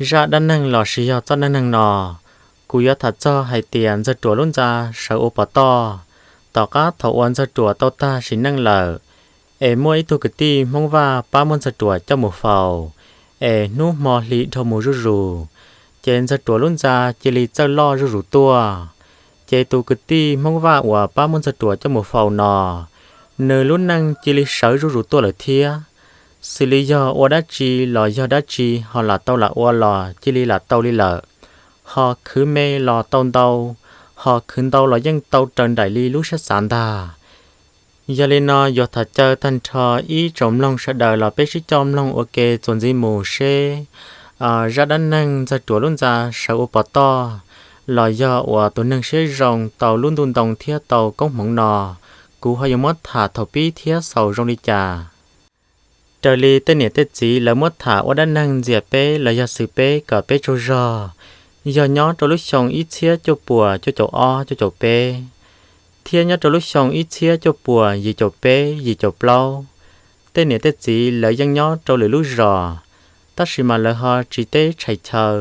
Zaj dab neeg los sis yog txoj dab neeg no, kuv yuav tham txog hais tias Ntxawg Ruam lub ntxa sawv ua pov toj. Tom qab thaum uas Ntxawg Ruam tau tag sim neej lawm, es muaj ib tug kwv tij Hmoob Vaj pab muab Ntxawg Ruam coj mus faus, es hnub hmo hli dhau mus zuj zus, ces Ntxawg Ruam lub ntxa cia li txawj loj zuj zus tuaj. Ces tus kwv tij Hmoob Vaj uas pab muab Ntxawg Ruam coj mus faus no, nws lub neej cia li sawv zuj zus tuaj lawm thiab. Xws li yog ua dab tsi los yog dab tsi ho lam tau lam ua los cia li lam tau li lawm, ho khwv me los tau ntau, ho khwv ntau los yeej tau raws nraim li lub siab xav ntag. Yog li no yuav tham caw tag nrho ib tsoom mloog sawv daws los peb sib coj mloog ua ke txuas ntxiv mus seb zaj dab neeg Ntxawg Ruam lub ntxa sawv ua pov toj los yog uas tus neeg siab zoo tau lub ntuj ntoo thiab tau koob hmoov no, kuv ho yuav muab tham thaum pib thiab xaus zoo li cas. Raws li tej niam tej txiv lawv muab tham ua dab neeg ntxias peb los yog xwm peb kom peb tsaug zog, yog nyob rau lub xyoo ib txhiab cuaj puas cuaj caum ob cuaj caum peb, thiab nyob rau lub xyoo ib txhiab cuaj puas yim caum peb yim caum plaub, tej niam tej txiv lawv yeej nyob rau lwm lub zos, tab sis mas lawv ho tsis teb tshais chaw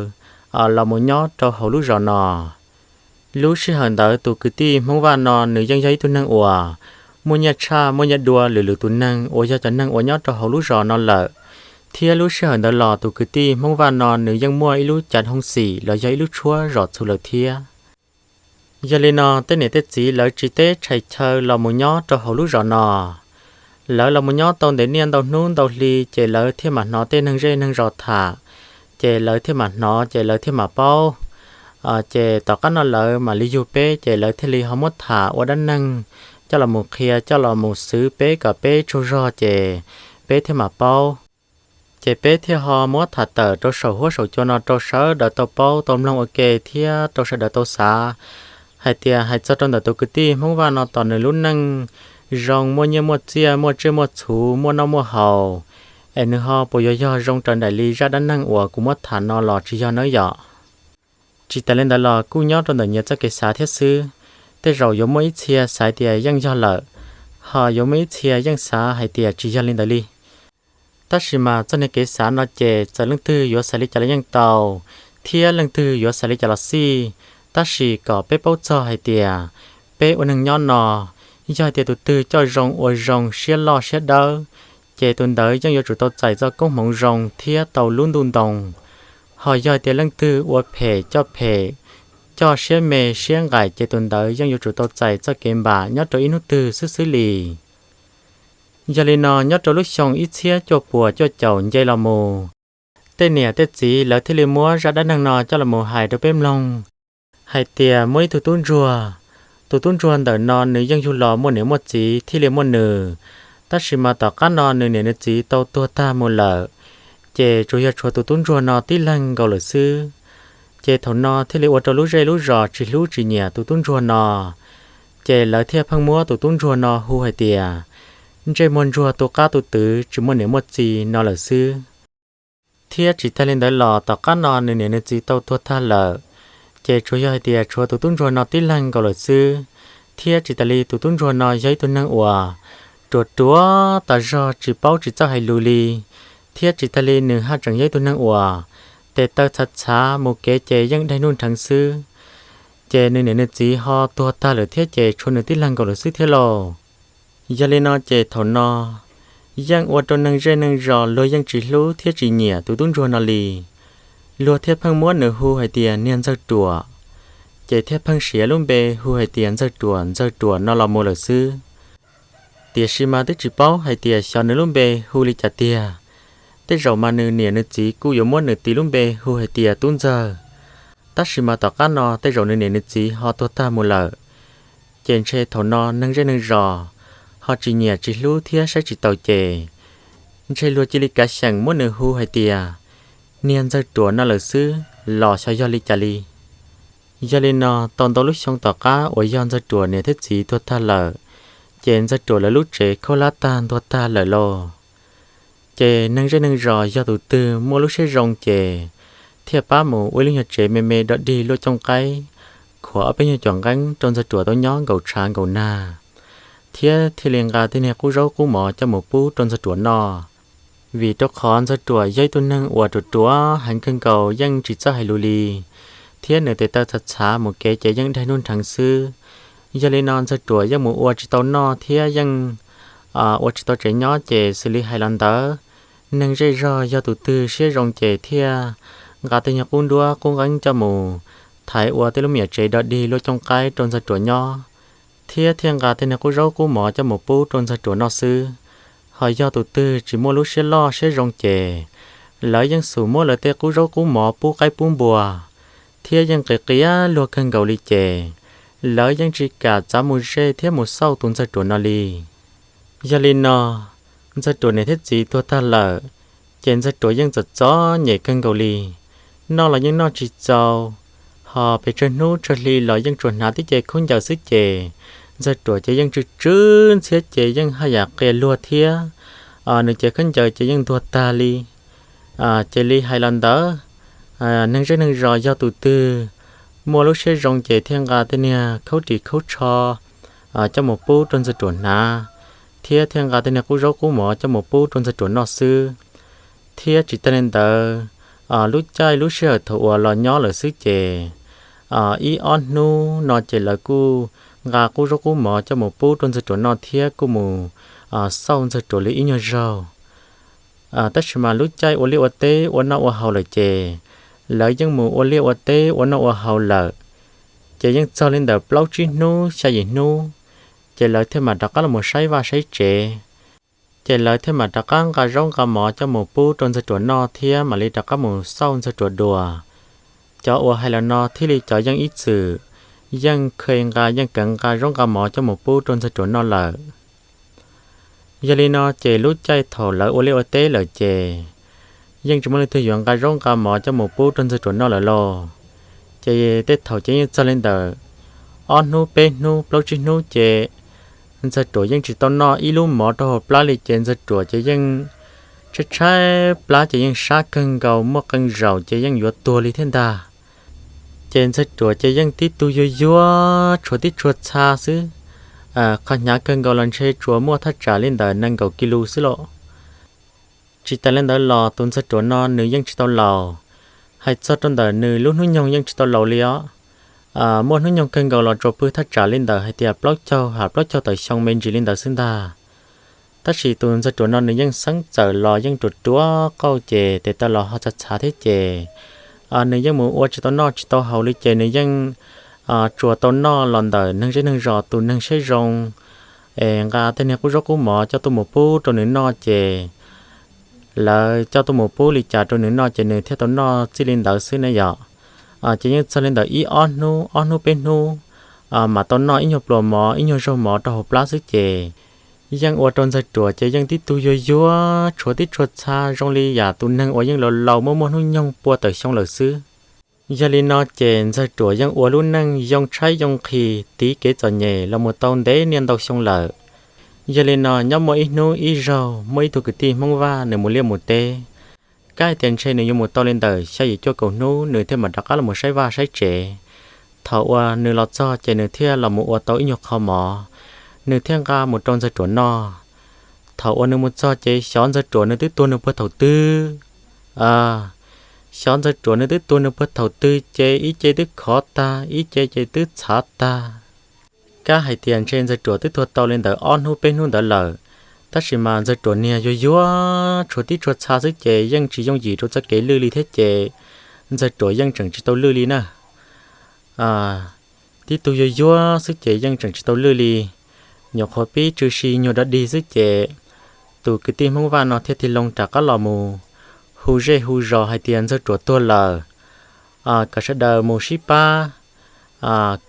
los mus nyob rau hauv lub zos no. Lub sij hawm ntawd tus kwv tij Hmoob Vaj no nws yeej yog ib tug neeg uas muaj nyiaj tshaj muaj nyiaj dua lwm lwm tus neeg uas yog cov neeg uas nyob rau hauv lub zos no lawm, thiab lub sij hawm ntawd los tus kwv tij Hmoob Vaj no nws yeej muaj ib lub cav hoob xim los yog ib lub tshuab zos txhu lawm thiab. Yog li no tej niam tej txiv lawv tsis teb tshais chaw los mus nyob rau hauv lub zos no. Lawv los mus nyob tau ntev niaj ntau hnub ntau hli ces lawv thiaj mam hnov tej neeg zej neeg zos tham, ces lawv thiaj mam hnov ces lawv thiaj mam paub. Ces tom qab no lawv mam li yug peb ces lawv thiaj li ho muab tham ua dab neeg coj los mus qhia coj los mus xwv peb kom peb tsaug zog ces peb thiaj mam paub. Ces peb thiaj ho muab tham tawm rau saum huab saum cua no rau sawv daws tau paub tau mloog ua ke thiab rau sawv daws tau xav hais tias hais txog rau ntawm tus kwv tij Hmoob Vaj no tos nws lub neej zoo muaj nyiaj muaj txiaj muaj tsiaj muaj txhuv muaj noj muaj haus, es nws ho puas yuav yog zoo raws nraim li zaj dab neeg uas kuv muab tham no los tsis yog nawb yom. Tsis tas li ntawd los kuj nyob rau ntawm nyias txoj kev xav thiab xwb. Tej zaum yuav muaj ib txhia xav tias yeej yog lawm, ho yuav muaj ib txhia yeej xav hais tias tsis yog li ntawd li. Tab sis mas txoj niag kev xav no ces txawm leej twg yuav xav li cas los yeej tau, thiab leej twg yuav xav li cas los xij, tab sis kom peb paub txog hais tias peb ua neeg nyob no, yog hais tias tus twg coj zoo ua zoo siab loj siab dawb, ces tus ntawd yeej yuav tsum tau txais txoj koob hmoov zoo thiab tau lub ntuj ntoo. Ho yog hais tias leej twg ua phem coj phem, coj siab me siab nqaim ces tus ntawd yeej yuav tsum tau txais txoj kev npam nyob rau ib hnub twg xwb xwb li. Yog li no nyob rau lub xyoo ib txhiab cuaj puas cuaj caum nce los mus, tej niam tej txiv lawv thiaj li muab zaj dab neeg no coj los mus hais rau peb mloog hais tias muaj ib tug tub ntsuag, tus tub ntsuag ntawm no nws yeej yug los muaj niam muaj txiv thiaj li muaj nws, tab sis mas tom qab no nws niam nws txiv tau tuag tag mus lawm, ces tsuas yog tshuav tus tub ntsuag no tib leeg nkaus lawm xwb. Ces thaum no thiaj li ua rau lub zej lub zos tsis hlub tsis nyiam tus tub ntsuag no, ces lawv thiaj pheej muab tus tub ntsuag no hu hais tias ntsej muag ntsuag tu qab tu twv tsis muaj niam muaj txiv no lawm xwb. Thiab tsis tag li ntawd los tom qab no nws niam nws txiv tau tuag tag lawm, ces tsuas yog hais tias tshuav tus tub ntsuag no tib leeg nkaus lawm xwb. Thiab tsis tas li tus tub ntsuag no yog ib tug neeg uas ruam ruam tas zog tsis paub tsis txawj hais lus li, thiab tsis tag li nws haj tseem yog ib tug neeg uas tes taw txhav txhav mus kev ces yeej daig nuj nrheev xwb. Ces nws niam nws txiv ho tuag tag lawm thiab ces tshuav nws tib leeg nkaus lawm xwb thiab lauj. Yog li no ces thaum no yeej ua rau neeg zej neeg zos luag yeej tsis hlub thiab tsis nyiam tus tub ntsuag no li. Luag thiaj pheej muab nws hu hais tias niag Ntxawg Ruam, ces thiaj pheej siv lub npe hu hais tias Ntxawg Ruam Ntxawg Ruam no los mus lawm xwb. Tiam sis mas twb tsis paub hais tias xyov nws lub npe hu li cas tiag. Tej zaum mas nws niam nws txiv kuj yuav muab nws tis lub npe hu hais tias Tub Ntxawg. Tab sis mas tom qab no tej zaum nws niam nws txiv ho tuag tag mus lawm, ces ntshe thaum no neeg zej neeg zos ho tsis nyiam tsis hlub thiab saib tsis taus ces ntshe luag cia li kav xyeem muab nws hu hais tias niag Ntxawg Ruam no lawm xwb los xyov yog li cas li. Yog li no tau ntau lub xyoo tom qab uas yog Ntxawg Ruam niam thiab txiv tuag tag lawm, ces Ntxawg Ruam lawv lub tsev khaub hlab tag ntuag tag lawm lauj. Ces neeg zej neeg zos yog tus twg muaj lub siab zoo ces thiaj pab mus ua ib lub nyuag tsev me me dog dig luaj cooj qaib, khuam ob peb nyuag cuam nqeeb rau Ntxawg Ruam tau nyob nkaum tshav nkaum nag, thiab thiaj li nqa tej niag qub zaub qub mov coj mus pub rau Ntxawg Ruam noj. Vim rau qhov Ntxawg Ruam yog ib tug neeg uas ruam ruam heev kawg nkaus, yeej tsis txawj hais lus li, thiab nws tes taw txhav txhav mus kev ces yeej daig nruj nrheev xwb. Yog li no Ntxawg Ruam yeej mus ua tsis tau noj thiab yeej ua tsis tau tsev nyob, ces xws li hais los ntawd, neeg zej zog yog tus twg siab zoo ces thiaj nqa tej nyuag qub nruab qub nqeeb coj mus thaiv ua tej lub me nyuam tsev dog dig luaj cooj qaib rau Ntxawg Ruam nyob, thiab thiaj nqa tej niag qub zaub qub mov coj mus pub rau Ntxawg Ruam noj xwb. Ho yog tus twg tsis muaj lub siab loj siab zoo ces lawv yeej xum muab lawv tej qub zaub qub mov pub qaib pub npua, thiab yeej qias qias luag kawg nkaus li ces lawv yeej tsis kam txav mus ze thiab mus xauj tus Ntxawg Ruam no li. Yog li no, Ntxawg Ruam niam thiab txiv tuag tag lawm, ces Ntxawg Ruam yeej txom txom nyem kawg nkaus li, noj los yeej noj tsis txaus, ho pes tsawg hnub tsawg hli los yeej tsuas hnav tib ce khaub ncaws xwb ces Ntxawg Ruam ces yeej tsw tsw ntxhiab ces yeej haj yam qias luag thiab, nws cev khaub ncaws ces yeej ntuag tag li. Ces li hais los ntawd, neeg zej neeg zos yog tus twg muaj lub siab zoo ces thiaj nqa tej niag khaub ris khaub tsho coj mus pub rau Ntxawg Ruam hnav, thiab thiaj nqa tej niag qub zaub qub mov coj mus pub rau Ntxawg Ruam noj xwb. Thiab tsis tas li ntawd, lub caij lub sij hawm thaum uas los nyob lawm xwb ces ib ob hnub no ces lawv kuj nqa qub zaub qub mov coj mus pub rau Ntxawg Ruam noj thiab kuj mus xauj Ntxawg Ruam li ib nyuag zaug. Tab sis mas lub caij ua liaj ua teb ua noj ua haus lawm ces lawv yeej mus ua liaj ua teb ua noj ua haus lawm, ces yeej txog li ntawm plaub tsib hnub xya yim hnub, ces lawv thiaj mam rov qab los mus saib vaj saib tsev. Ces lawv thiaj mam rov qab nqa zaub nqa mov coj mus pub rau Ntxawg Ruam noj thiab mam li rov qab mus xauj Ntxawg Ruam dua. Cov uas hais los no thiaj li cov yeej ib txwm yeej kheev nqa yeej kheev nqa zaub nqa mov coj mus pub rau Ntxawg Ruam noj lawm. Yog li no ces lub caij thaum lawv ua liaj ua teb lawm ces yeej tsis muaj leej twg yuav nqa zaub nqa mov coj mus pub rau Ntxawg Ruam noj lawm lauj. Ces tej thaum ces yeej txog li ntawm ob hnub peb hnub plaub tsib hnub ces Ntxawg Ruam yeej tsis tau noj ib lub mov rau hauv plab li ces Ntxawg Ruam ces yeej tshaib tshaib plab ces yeej sab kawg nkaus muaj qee zaum ces yeej yuav tuag li thiab ntag. Ces Ntxawg Ruam ces yeej tib tug yuag yuag tshuav tib tshua txha xwb, qhov hnyav kawg nkaus los ntshe tsuas muaj thaj tsam li ntawm nees nkaum kis lus xwb lauj. Tsis tas li ntawd los tus Ntxawg Ruam no nws yeej tsis tau laus, hais txog rau ntawm nws lub hnub nyoog yeej tsis tau laus li os. Muaj hnub nyoog kawg nkaus los tsuas pw thaj tsam li ntawm hais tias plaub caug ha plaub caug tawm xyoo me ntsis li ntawd xwb ntag. Tab sis tus Ntxawg Ruam no nws yeej xeeb txawm los yeej ruam ruam qauj ces tes taw los ho txhav txhav thiab ces nws yeej mus ua tsis tau noj tsis tau haus li ces nws yeej tsuas tau noj los ntawm neeg zej neeg zos tus neeg siab zoo es nqa tej niag qub zaub qub mov coj tuaj mus pub rau nws noj ces lawv coj tuaj mus pub li cas rau nws noj ces nws thiaj tau noj txij li ntawd xwb ne yom. Ces yeej txog li ntawm ib ob hnub ob hnub peb hnub mam tau noj ib nyuag pluas mov ib nyuag zaug mov rau hauv plab xwb ces yeej ua rau Ntxawg Ruam ces yeej tib tug yuag yuag tshuav tib tshua txha zoo li yam tus neeg uas yeej laus laus muaj muaj hnub nyoog pua tawm xyoo lawm xwb. Yog li no ces Ntxawg Ruam yeej ua lub neej yoo tshaib yoo nqhis tiv kev txom nyem los mus tau ntev niaj ntau xyoo lawm. Yog li no nyob muaj ib hnub ib zaug muaj ib tug kwv tij Hmoob Vaj nws mus liaj mus teb, kab hais tias ntshe nws yuav mus tau li ntawm xya yim cuaj kaum hnub nws thiaj mam rov qab los mus saib vaj saib tsev. Thaum uas nws los txog ces nws thiaj los mus ua tau ib nyuag qho mov, nws thiaj nqa mus rau Ntxawg Ruam noj. Thaum uas nws mus txog ces xyov Ntxawg Ruam nws twb tuag nws puag thaum twg. Xyov Ntxawg Ruam nws twb tuag nws puag thaum twg ces ib ce twb khov tag ib ce ces twb txhav tag. Kab hais tias ntshe Ntxawg Ruam twb tuag tau li ntawm ob hnub peb hnub ntawd lawm, tab sis mas Ntxawg Ruam niag yuag yuag tshuav tib tshua txha xwb ces yeej tsis yooj yim rau txoj kev lwj li thiab ces Ntxawg Ruam yeej tseem tsis tau lwj li na. Tib tug yuag yuag xwb ces yeej tseem tsis tau lwj li. Nyuam qhuav pib tsw si nyuag dog dig xwb ces tus kwv tij Hmoob Vaj no thiaj tig loo rov qab los mus hu zej hu zos hais tias Ntxawg Ruam tuag lawm, kom sawv daws mus sib pab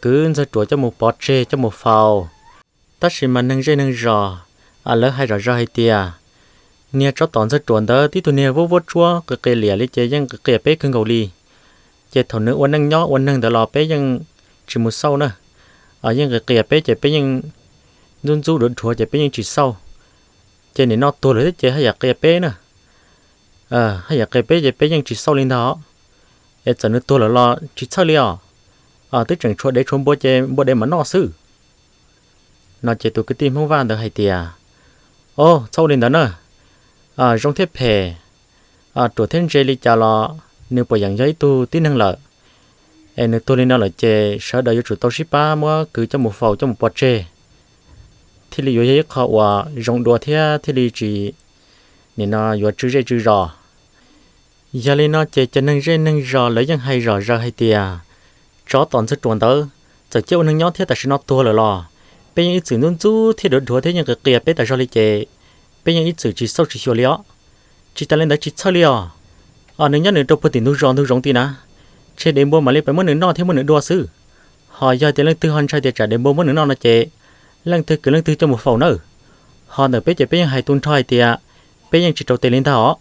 kwv Ntxawg Ruam coj mus pov tseg coj mus faus. Tab sis mas neeg zej neeg zos lawv hais zom zaws hais tias niag tsov tom Ntxawg Ruam ntawd tib tug niag vuab vuab tsuab qias qias liam li ces yeej qias qias peb kawg nkaus li. Ces thaum nws ua neej nyob ua neeg ntawd los peb yeej tsis mus xauj na, yeej qias qias peb ces peb yeej ntxub ntxub dhuav dhuav ces peb yeej tsis xauj. Ces nim no tuag lawm thiab ces haj yam qias peb na, haj yam qias peb ces peb yeej tsis xauj li ntag. Es txawm nws tuag lawm los tsis txhawj li os, twb tseem tshuav dev tshuav npua ces npua dev mam noj xwb. No ces tus kwv tij Hmoob Vaj ntawd hais tias, o, txhob ua li ntawd na, zoo thiab phem, ruam thiab ntse li cas los nws puas yeem yog ib tug tib neeg lawm. Es nws tuag li no lawm ces sawv daws yuav tsum tau sib pab muab kwv coj mus faus coj mus pov tseg, thiaj li yuav yog ib qho uas zoo dua thiab thiaj li tsis, nim no yuav tsw zej tsw zos. Yog li no ces cov neeg zej neeg zos lawv yeej hais zom zaws hais tias, tsov tom ntxawg ruam ntawd txawm cia ua neeg nyob thiab tam sim no tuag lawm los peb yeej ib txwm ntxub ntxub thiab dhuav dhuav thiab yeej qias qias peb tas zog li ces peb yeej ib txwm tsis xauj tsis xyuas li os. Tsis tas li ntawd tsis txhawj li os, nws nyob nws rau puag tim ntug zos ntug zoov ti na, tseg dev npua mam li pes muab nws noj thiab muab nws dua xwb. Ho yog tias leej twg ho ntshai tias tsam dev npua muab nws noj no ces leej twg kwv leej twg coj mus faus nawb. Ho ntawm peb ces peb yeej hais tu nrho hais tias peb yeej tsis rau tes li ntag os.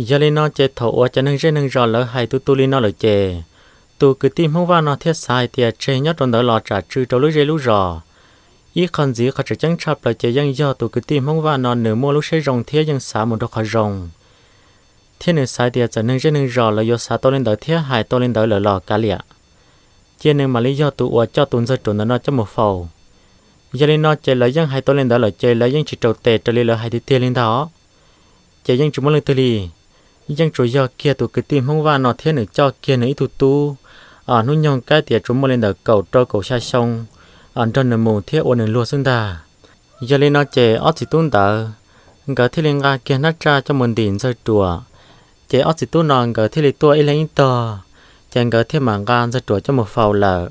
Yog li no ces thaum uas cov neeg zej neeg zos lawv hais tu tu li no lawm ces tus kwv tij Hmoob Vaj no thiaj xav hais tias tseg nyob rau ntawd los tsam tsw rau lub zej lub zos. Ib qho ntxiv qhov tseem ceeb tshaj plaws ces yeej yog tus kwv tij Hmoob Vaj no nws muaj lub siab zoo thiab yeej xav mus rau qhov zoo, thiab nws xav tias txawm neeg zej neeg zos lawv yuav xav tau li ntawd thiab hais tau li ntawd lawm los kav liam, cia nws mam li yog tus uas coj tus ntxawg ruam ntawm no coj mus faus. Yog li no ces lawv yeej hais tau li ntawd lawm ces lawv yeej tsis rau tes raws li lawv hais tiag tiag li ntag os. Ces yeej tsis muaj leej twg li, yeej tsuas yog kiag tus kwv tij Hmoob Vaj no thiab nws coj kiag nws ib tug tub, hnub nyoog kab tias tsuas muaj li ntawm kaum rau kaum xya xyoo, nrog nws mus thiab ua nws luag xwb ntag. Yog li no ces ob txiv tub ntawd, nkawd thiaj li nqa kiag hnab tsaj coj mus ntim ntxawg ruam. Ces ob txiv tub no nkawd thiaj li tuaj ib leeg ib tog, ces nkawd thiaj mam nqa ntxawg ruam coj mus faus lawm.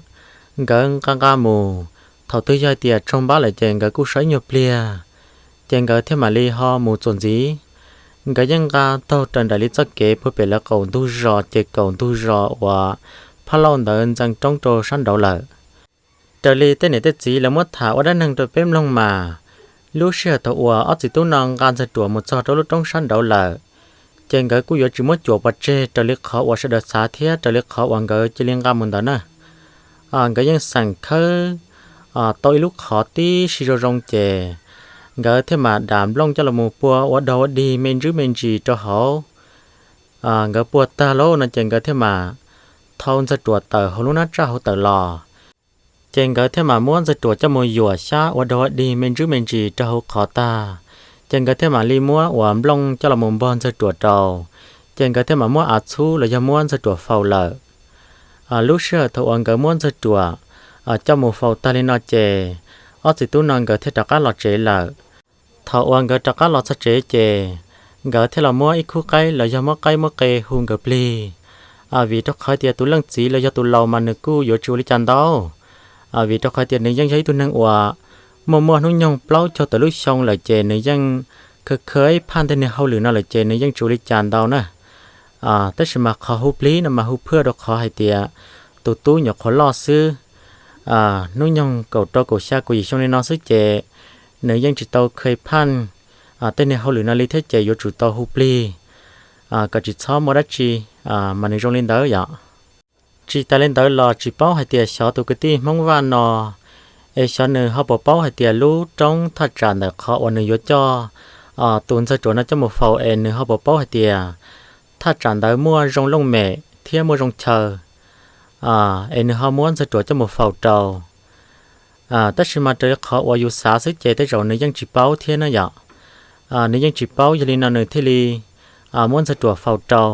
Nkawd nqa nqa mus, thaum twg yog hais tias tsaug npab lawm ces nkawd kuj so ib nyuag pliag, ces nkawd thiaj mam li ho mus txuas ntxiv. Nkawd yeej nqa taug raws nraim li txoj kev puag pem lawv qaum ntug zos ces kaum ntug zos uas phab lauj ntawd ntxeev roob rau sab nraud lawm. Raws li tej niam tej txiv lawv muab tham ua dab neeg rau peb mloog mas, lub sij hawm thaum uas ob txiv tub no nqa ntxawg ruam mus txog rau lub roob sab nraud lawm, ces nkawd kuj yuav tsis muab cuam pov tseg raws li qhov uas sawv daws xav thiab raws li qhov uas nkawd cia li nqa mus ntawd na. Nkawd yeej xeem khawb tau ib lub qhov tib si zoo zoo ces nkawd thiaj mam dam nplooj coj los mus pua ua dog ua dig me ntsis me ntsis rau hauv. Nkawd pua tag lawm no ces nkawd thiaj mam thau ntxawg ruam tawm hauv lub hnab tsaj hauv tawm los. Ces nkawd thiaj mam muab ntxawg ruam coj mus yuam xyab ua dog ua dig me ntsis me ntsis rau hauv qhov tag, ces nkawd thiaj mam li muab uas nplooj coj los mus npog ntxawg ruam rau, ces nkawd thiaj mam muab av txhub los yog muab ntxawg ruam faus lawm. Lub sij hawm thaum uas nkawd muab ntxawg ruam coj mus faus tag li no ces ob txiv tub no nkawd thiaj rov qab los tsev lawm. Thaum uas nkawd rov qab los txog tsev ces nkawd thiaj los muab ib khub qaib los yog muab qaib muab qe hu nkawd plig, vim rau qhov tias tus leej txiv los yog tus laus mas nws kuj yuav tsis ua li cas ntau, vim rau qhov tias nws yeej yog ib tug neeg uas muaj muaj hnub nyoog plaub caug tawm lub xyoo lawm ces nws yeej khaws khaws ib phaj tej niag hauj lwm no lawm ces nws yeej tsis ua li cas ntau na. Tab sis mas qhov hu plig no mas hu phwj rau qhov hais tias tus tub nyuam qhuav loj xwb, hnub nyoog kaum rau kaum xya kaum yim xyoo li no xwb ces nws yeej tsis tau khaws phaj tej niag hauj lwm no li thiab ces yuav tsum tau hu plig kom tsis txhob muaj dab tsi, mas nws zoo li ntawd yom. Tsis tas li ntawd los tsis paub hais tias xyov tus kwv tij Hmoob Vaj no es xyov nws ho puas paub hais tias lub roob thaj tsam ntawm qhov uas nws yuav coj tus ntxawg ruam no coj mus faus es nws ho puas paub hais tias thaj tsam ntawd muaj zoo looj mem thiab muaj zoo chaw, es nws ho muab ntxawg ruam coj mus faus rau. Tab sis mas raws li qhov uas yus xav xwb ces tej zaum nws yeej tsis paub thiab na yom. Nws yeej tsis paub, yog li no nws thiaj li muab ntxawg ruam faus rau.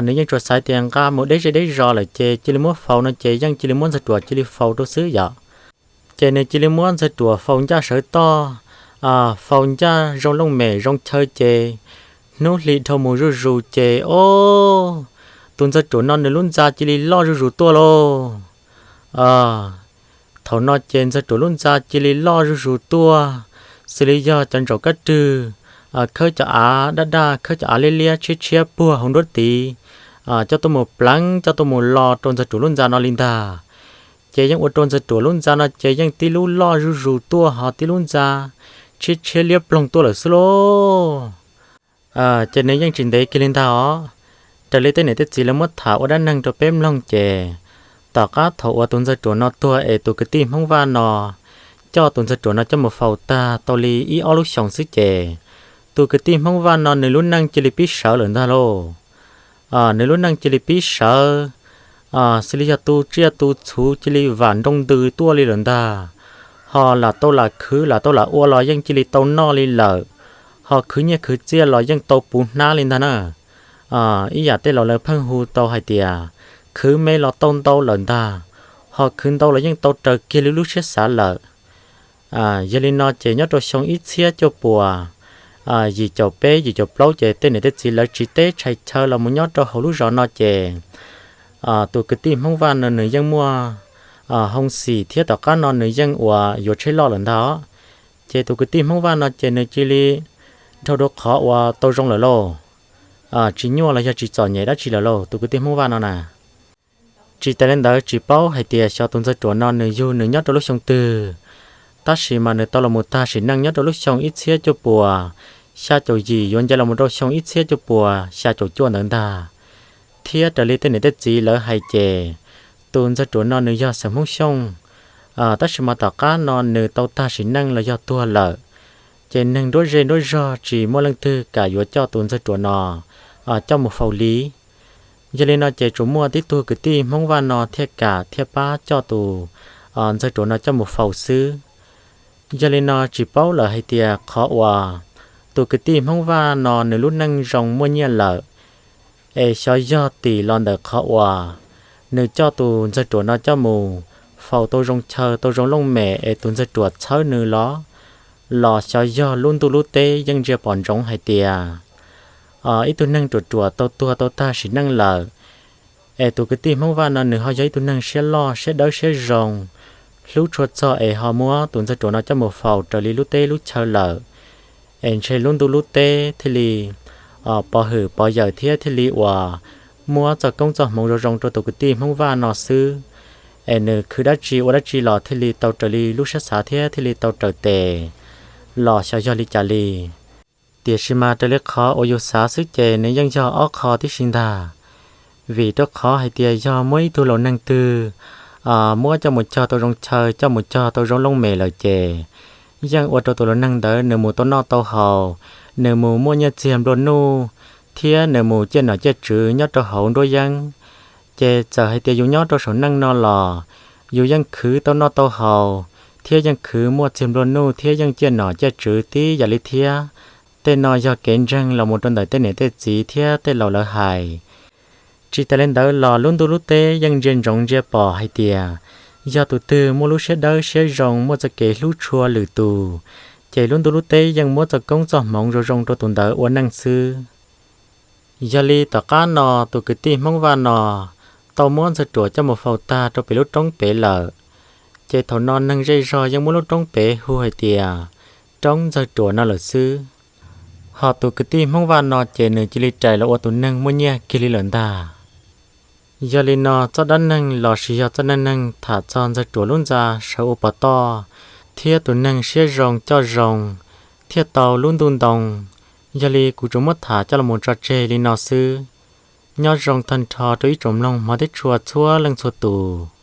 Nws yeej tsuas xav tias nqa mus deb zej deb zos lawm ces cia li muab faus no ces yeej cia li muab ntxawg ruam cia li faus rau xwb yom. Ces nws cia li muab ntxawg ruam faus ncaj sawv toj, faus ncaj zoo looj mem zoo chaw ces hnub hli dhau mus zuj zus ces o, tus ntxawg ruam no nws lub ntxa cia li loj zuj zus tuaj lauj. Thaum no ces ntxawg ruam lub ntxa cia li loj zuj zus tuaj, xws li yog cov ntsaum kab rwg khawb cov av daj daj, khawb cov av liab liab tshiab tshiab puag hauv nruab tiv, coj tuaj mus pleev coj tuaj mus lo rau ntxawg ruam lub ntxa no li ntag. Ces yeej ua rau ntxawg ruam lub ntxa no ces yeej tib lub loj zuj zus tuaj ho tib lub ntxa tshiab tshiab liab ploog tuaj lawm xwb lauj. Ces nws yeej tsis ntev kiag li ntag os. Raws li tej niam tej txiv lawv muab tham ua dab neeg rau peb mloog ces tom qab thaum uas tus ntxawg ruam no tuag es tus kwv tij Hmoob Vaj no coj tus ntxawg ruam no coj mus faus tag tau li ib ob lub xyoos xwb ces tus kwv tij Hmoob Vaj no nws lub neej cia li pib sawv lawm ntag lauj. Nws lub neej cia li pib sawv, xws li yog tu tsiaj tu txhu cia li vam nroo ntws tuaj li lawm ntag. Ho lam tau lam khwv lam tau lam ua los yeej cia li tau noj li lawm. Ho khwv nyiaj khwv txiaj los yeej tau puv hnab li ntag na. Ib yam tej laus lawv pheej hu tau hais tias khwv me los tau ntau lawm ntag, ho khwv ntau los yeej tau raws kiag li lub siab xav lawm. Yog li no ces nyob rau xyoo ib txhiab cuaj puas yim caum peb yim caum plaub ces tej niam tej txiv lawv tsiv teb tshais chaw los mus nyob rau hauv lub zos no ces tus kwv tij Hmoob Vaj no nws yeej muaj hoo xim thiab tom qab no nws yeej ua yuav tsheb loj lawm ntag. Ces tus kwv tij Hmoob Vaj no ces nws cia li dhau rau qhov uas tau zoo lawm lauj, tsis nyuaj los yog tsis txom nyem dab tsi lawm lauj tus kwv tij Hmoob Vaj no na. Tsis tas li ntawd tsis paub hais tias xyov tus ntxawg ruam no nws yug nws nyob rau lub xyoo twg, tab sis mas nws tau los mus tag sim neej nyob rau lub xyoo ib txhiab cuaj puas xya caum yim yuav nce los mus rau xyoo ib txhiab cuaj puas xya caum cuaj ntawd ntag. Thiab raws li tej niam tej txiv lawv hais ces tus ntxawg ruam no nws yog xeem Hmoob Xyooj, tab sis mas tom qab no nws tau tag sim neej los yog tuag lawm, ces neeg nruab zej nruab zog tsis muaj leej twg kam yuav coj tus ntxawg ruam no coj mus faus li. Yog li no ces tsuas muaj tib tug kwv tij Hmoob Vaj no thiaj kam thiaj pab coj tus ntxawg ruam no coj mus faus xwb. Yog li no tsis paub lawm hais tias qhov uas tus kwv tij Hmoob Vaj no nws lub neej zoo muaj nyiaj lawm, es xyov yog tim los ntawm qhov uas nws coj tus ntxawg ruam no coj mus faus tau zoo chaw tau zoo looj mem es tus ntxawg ruam txhawb nws los, los xyov yog lub ntuj lub teb yeej ntsia pom ntsoov hais tias ib tug neeg ruam ruam tau tuag tau tag sim neej lawm, es tus kwv tij Hmoob Vaj no nws ho yog ib tug neeg siab loj siab dawb siab zoo, hlub tshua txog es ho muab tus ntxawg ruam no coj mus faus raws li lub teb lub chaw lawm, es ntshe lub ntuj lub teb thiaj li pov hwm pov yawm thiab thiaj li uas muab txoj koob txoj hmoov zoo zoo rau tus kwv tij Hmoob Vaj no xwb, es nws khwv dab tsi ua dab tsi los thiaj li tau raws li lub siab xav thiab thiaj li tau raws tes, los xyov yog li cas li. Tiam sis mas raws li qhov uas yus xav xwb ces nws yeej yog ob qho tib si ntag. Vim rau qhov hais tias yog muab ib tug laus neeg twg muab coj mus cog tau zoo chaw coj mus cog tau zoo looj mem lawm ces yeej ua rau tus laus neeg ntawd nws mus tau noj tau haus, nws mus muaj nyiaj txiag nplua nuj, thiab nws mus ciaj nom ciaj tswv nyob rau hauv nruab yeeb. Ces txawm hais tias yus nyob rau saum neej no los yus yeej khwv tau noj tau haus, thiab yeej khwv muaj txiag nplua nuj thiab yeej ciaj nom ciaj tswv tib yam li thiab tej no yog kev ntseeg los mus rau ntawm tej niam tej txiv thiab tej laus lawv hais. Tsis tas li ntawd los lub ntuj lub teb yeej ntsia ntsoov ntsia pom hais tias yog tus twg muaj lub siab dawb siab zoo muaj txoj kev hlub tshua lwm tus, ces lub ntuj lub teb yeej muab txoj koob txoj hmoov zoo zoo rau tus ntawd ua neej xwb. Yog li tom qab no tus kwv tij Hmoob Vaj no tau muab ntxawg ruam coj mus faus tag rau pem lub roob pem lawm, ces thaum no neeg zej zog yeej muab lub roob pem hu hais tias roob ntxawg ruam no lawm xwb. Ho tus kwv tij Hmoob Vaj no ces nws cia li rais los ua tus neeg muaj nyiaj kiag li lawm ntag. Yog li no txoj dab neeg los sis yog txoj neej neeg tham txog ntxawg ruam lub ntxa sawv ua pov toj, thiab tus neeg siab zoo coj zoo, thiaj tau lub ntuj ntoo. Yog li kuv tsuas muab tham coj los tso tseg li no xwb. Nyob zoo tag nrho rau ib tsoom mloog hmov thiab tshua txhua leej txhua tus.